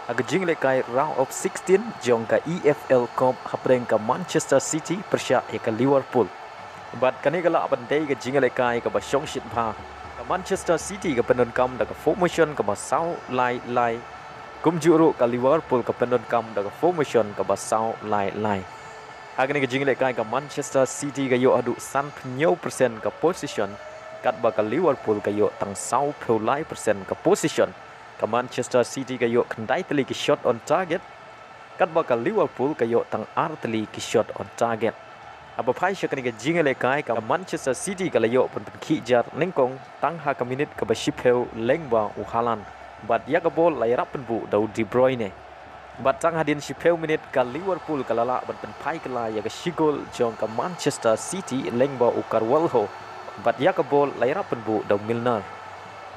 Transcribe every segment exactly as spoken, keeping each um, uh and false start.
Ha ka jingïalehkai round of sixteen jong ka E F L Cup hapdeng ka Manchester City pyrshah ïa ka Liverpool. Bad kane ka lah ban dei ka jingïalehkai kaba shong shitbha. Ka Manchester City ka pyndonkam da ka formation kaba saw lai lai. Kumjuh ruh ka Liverpool ka pyndonkam da ka formation kaba saw lai lai. Ha kane ka jingïalehkai ka Manchester City ka ïoh haduh sanphew hynñiew percent ka possession, katba ka Liverpool ka ïoh tang sawphew lai percent ka possession. Ka Manchester City ka ïoh khyndai tylli ki shot on target, katba ka Liverpool ka ïoh tang ar tylli ki shot on target. Haba phai sha kane ka jingïalehkai ka Manchester City ka la ïoh ban pynkhih jar nyngkong tang ha ka minit kaba shiphew lyngba u Haaland. Bad ïa ka bol la ïarap pynbuh da u De Bruyne. Bad tang hadien shiphew minit ka Liverpool ka la lah ban pynphai kylla ïa ka shi gol jong ka Manchester City lyngba u Carvalho. Bad ïa ka bol la ïarap pynbuh da u Milner.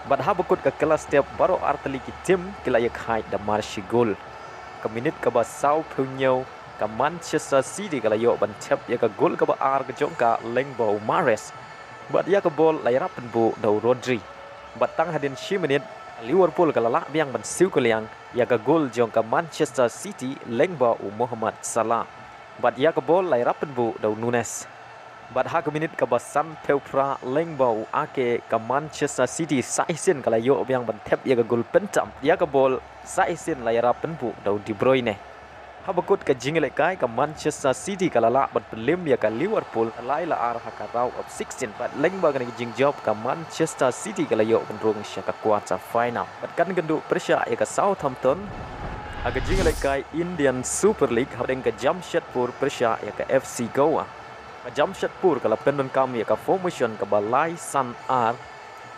Bad haba kut ka kylla step baroh ar tylli ki tim ki la ïakhaid da mar shi gol. Ka minit kaba sawphew hynñiew ka Manchester City ka la ïoh ban thep ïa ka gol kaba ar ka jong ka lyngba u Mahrez. Bad ïa ka bol la ïarap pynbuh da u Rodri. Bad tang hadien shi minit ka Liverpool ka la lah biang ban siew kylliang ïa ka gol jong ka Manchester City lyngba u Mohamed Salah. Bad ïa ka bol la ïarap pynbuh da u Nunez. Bad ha ka minit kaba sanphew phra lyngba u Ake ka Manchester City sa shisien ka la ïoh biang ban thep ïa ka gol pyntam. Ïa ka bol sa shisien la ïarap pynbuh da u De Bruyne. Haba kut ka jingïalehkai ka Manchester City ka la lah ban pynlem ïa ka Liverpool lai la ar ha ka round of sixteen. Bad lyngba kane ka jingjop ka Manchester City ka la ïoh ban rung sha ka quarter final. Bad kan kynduh pyrshah ïa ka Southampton ha ka jingïalehkai Indian Super League hapdeng ka Jamshedpur pyrshah ïa ka F C Goa. Ka Jamshedpur ka la pyndonkam ïa ka formation kaba lai san ar,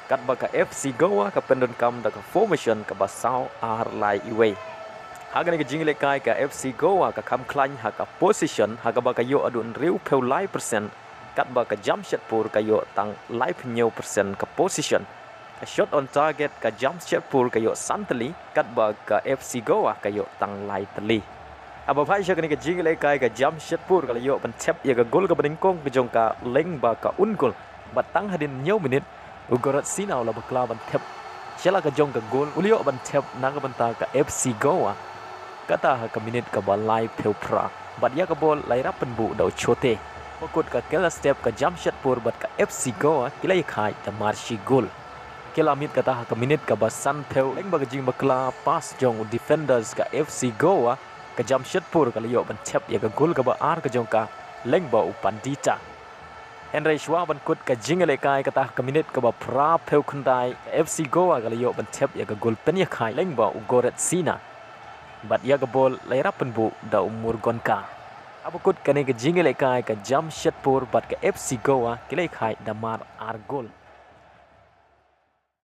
katba ka F C Goa ka pyndonkam da ka formation kaba saw ar lai iwei. Ha kane ka jingïalehkai ka F C Goa ka kham khlaiñ ha ka possession ha kaba ka ïoh haduh hynriewphew lai percent, katba ka Jamshedpur ka ïoh tang laiphew hynñiew percent ka possession. Ka shot on target ka Jamshedpur ka ïoh san tylli, katba ka F C Goa ka ïoh tang lai tylli. Haba phai sha kane ka jingïalehkai ka Jamshedpur ka la ïoh ban thep ïa ka gol kaba nyngkong ka jong ka lyngba ka un gol. Bad tang hadien hynñiew minit u Goretzka u la bakla ban thep sha la ka jong ka gol, u la ïoh ban thep na ka bynta ka F C Goa. Kata ha ka minit kaba laiphew phra. Bad ïa ka bol la ïarap pynbuh da u Chote. Haba kut ka kylla step ka Jamshedpur bad ka F C Goa ki la ïakhaid da mar shi gol. Ki la miet kata ha ka minit kaba sanphew lyngba ka jingbakla pass jong u defenders ka F C Goa, ka Jamshedpur ka la ïoh ban thep ïa ka gol kaba ar ka jong ka lyngba u Pandita. Hynrei shuwa ban kut ka jingïalehkai kata ha ka minit kaba phraphew khyndai ka F C Goa ka la ïoh ban thep ïa ka gol pynïakhaid lyngba u Goretzka. Bad ïa ka bol la ïarap pynbuh da u Murgonka. Haba kut kane ka jingïalehkai ka Jamshedpur bad ka F C Goa ki la ïakhaid da mar ar gol.